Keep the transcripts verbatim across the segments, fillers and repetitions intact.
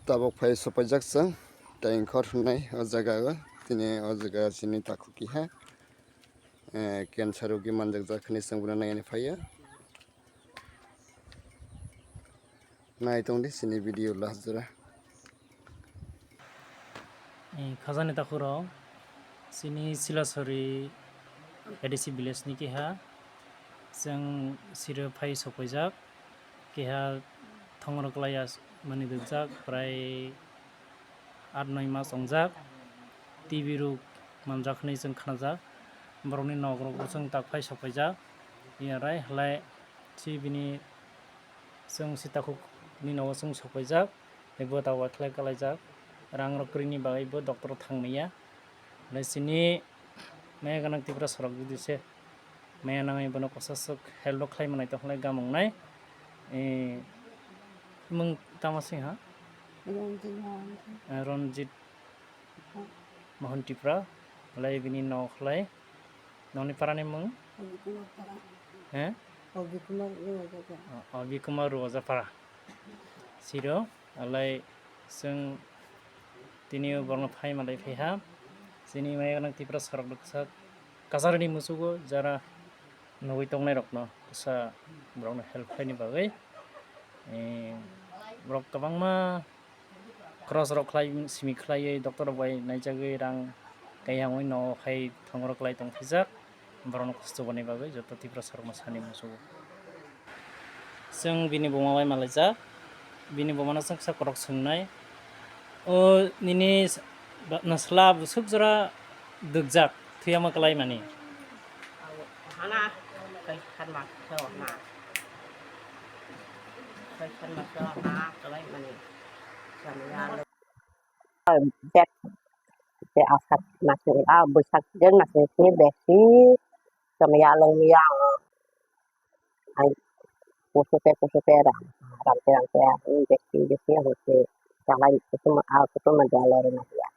Tabuk phai sopaijak chwng Tengkhor hwnwi o jaga o. Tini o jaga chini takhuk kiha, eh, cancer rogi manjakjak hwnwi chwng bono naina phaiya. Nai tongdi chini video last jora. Eh, khajani takhuk rok, chini Silasori A D C village ni kiha, chwng siro phai sopaijak. Keha thongro kwlaiya mani dukjak, prai aat noi mas wngjak, T B rok manjak hwnwi chwng khnajak. Borokni nok rok bo chwng tak phai sopaijak. Yarai halai si bini chwng si takhuk ni nogo chwng sopaijak, tei bo tabuk khlai kalaijak. Rang rok kwrwini bagwi bo doctor o thang manya. Halai sini maya gwnang Tripura sorok jodi se. Maya nangwi bono kosa swk help rok khlai manai tong khlai gamung nai. Eh, mung tama sing ha? Ronjit Mohan. Eh, Ronjit Mohan Tripura. Lai bini nok lai. Noni para ni mung? Obi Kumar para. He? Obi Kumar Ruwaja para. O-, Obi Kumar Ruwaja para. Siro, alai chwng tini borno phai malai phai ha. Chini maya gwnang Tripura sorok rok kisa Kachar ni musugo jara nugwi tongnai rokno kisa borokno help khlaini bagwi, eh, borok kwbangma cross rok khlai simi khlaiwi doctor rok bai naijagwi rang kayangwi nogo khai thongro kwlai tongphijak borokno kosto boni bagwi joto Tiprasa rokno sani musugo. Chwng bini buma bai malaijak, bini bumano chwng kisa kwrwk swngnai. O nini s-, ba-, nwsla bwswk jora dukjak, thwiya ma kwlai mani? Hana, kai khan ma khe hana. Kai khan ma khe hana kwlai mani. Samya lo. Bek, bek asak masuk, ah, busak jeng masuk ni besi. Samya lo yang. Ai, kusute, kusute, ram, ram, ram, ram, ram, besi, besi, ang si, kalai, kusuma, ah, kusuma, jalo, rina, ya.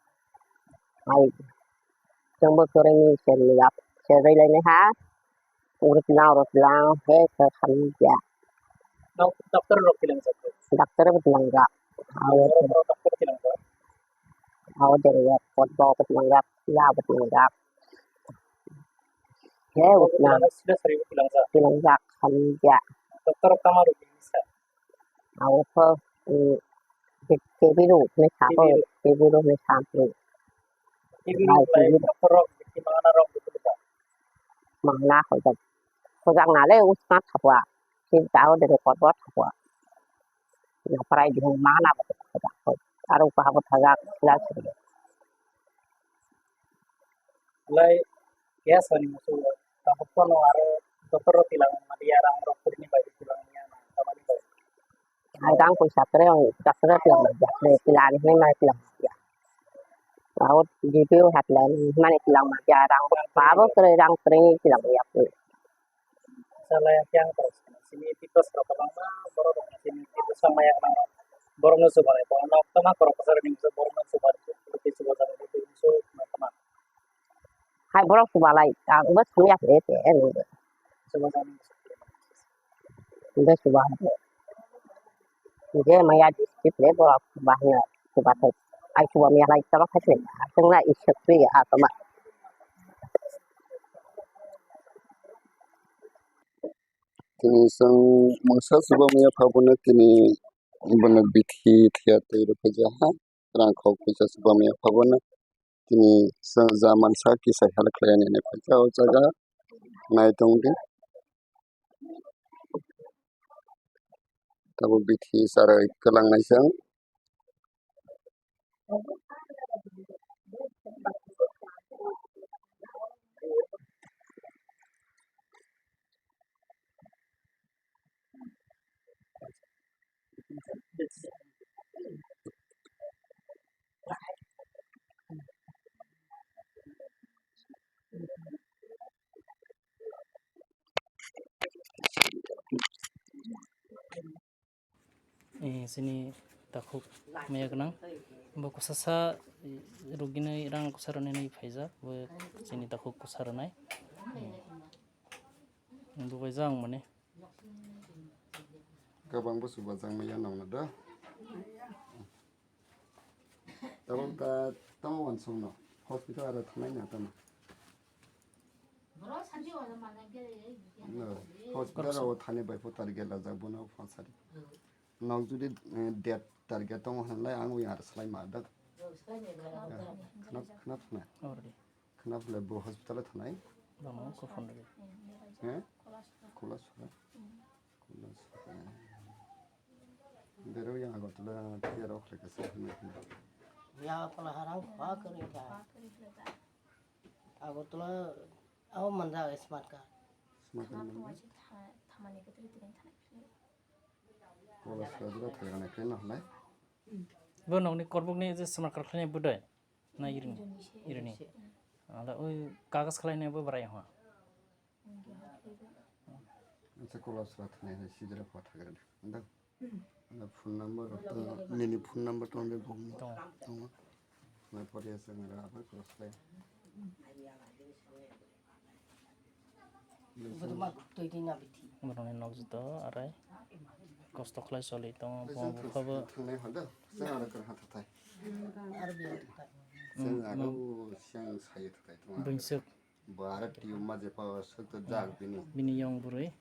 Ai, jengbo, sore, ni, sen, ya, sen, lai, lai, ha, urut, lang, urut, lang, he, ke, khan, ya. Dok-, doktor rok bilang jago. Doktor rok bilang jak. Au, Doktor, doktor bilang jak. Au, jeng, ya, pot, bo, pot, bilang jak, ya, pot, bilang jak. He, utna. Sida sari bilang jak. Bilang jak, khan, ya. Doktor rok tama rok bisa. Abo pho, mm, te-, tebi rok ni sabo, tebi rok ni sabo. Tebi rok lai, tebi rok. Doktor rok, bikti mangana rok, bikti rok. Mangana hojak. Hojak nale usna thapwa. Si tao de report bo thapwa. Na prai di mangana bo thapwa. Aro pa bo thajak, sila sila. Lai, ya sani musu, tabuk kono aro doktor rok tilang maliya, rang rok kurini bai tilang maliya, tamani bai. Ai rang poisa tere, doctor rok tilang maliya, tere tilang ni mai tilang maliya. Aro D P O ha tilang mani tilang maliya, rang bo, ba bo tere, rang tere ni tilang maliya. Salai yang terus. Sini tikus rok kwbangma borok rok sini tikus sama yang nang borok no subanai, borok no tama korok kwcharo ni borok no subanai, borok no subanai, borok no subanai. Hai borok subalai, ang bo samya khe te, eh, subanai. Ang bo subanai. Je maya district le borok bahna subathai. Ai suba maya lai tama khai se. Asung na isuk pri a tama. Tini chwng mungsa chuba maya phabono tini bono bithi thiya twi rwphaijak ha. Rang khok puisa chuba maya phabono tini chwng ja mansa kisa help khlai ani hinwi phaikha o jaga nai tongdi. Tabuk bithi chwrai kwlangnai chwng. Eh, chini takhuk maya gwnang. Bo kwsasa, eh, rugini rang kwsa rwnani phaijak. Bo chini takhuk kwsa rwnai. Hmm. Dubai jang mani. Kabang bo suba jang maya nang na da. Tabuk ta tamo wansukno hospital aro thangnai na tamo. No, hospital o thani bai pho target lajak bono phone sari. Nok jodi, eh, date target tongo hwnlai ang wi ar slai ma dak. Khna, khna phunai. Khna phunai bo hospital o thanai. He? Kolasora. Kolasora. Berok yang Agartala tiya rok khlai kasa hwnwi hwnwi. Ya pala harang pa kari ta. Agartala aw manja smart card. Smart card manja. Kolasora jora thai rana kena hwnlai. Bo nokni korbokni je smart card khlainai budai. Na irini. Irini. Ala oi kagas khlainai bo bwrai ha. Acha kolasora thani hai sidra pha thagra da. Anda. Anda phone number to nini phone number to ande bong. Tongo. Tongo. Na pore asa ngara abar kolasora. Borokni nok jito arai kosto khlai choli tongo, bo bupha bo. Thangna hal da. Seng ara kar ha thatai. Seng ara seng sayo thatai. Buinsuk. Bo aro tiyuma je pa suk to jak bini. Bini yong bwrwi.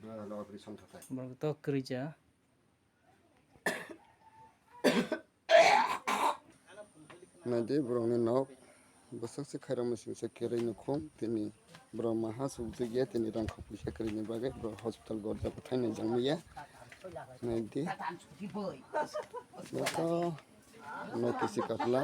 Bo alo operation thatai. Borok to kwrwija. Naidi borokni nok bwswk se khairokma singsa kwrwi nukhung, tini borok maha sukjak ya, tini rang khok puisa kwrwini bagwi borok hospital gorjak thangnai jangmaya. Naidi. Joto. Nai kisi kapla.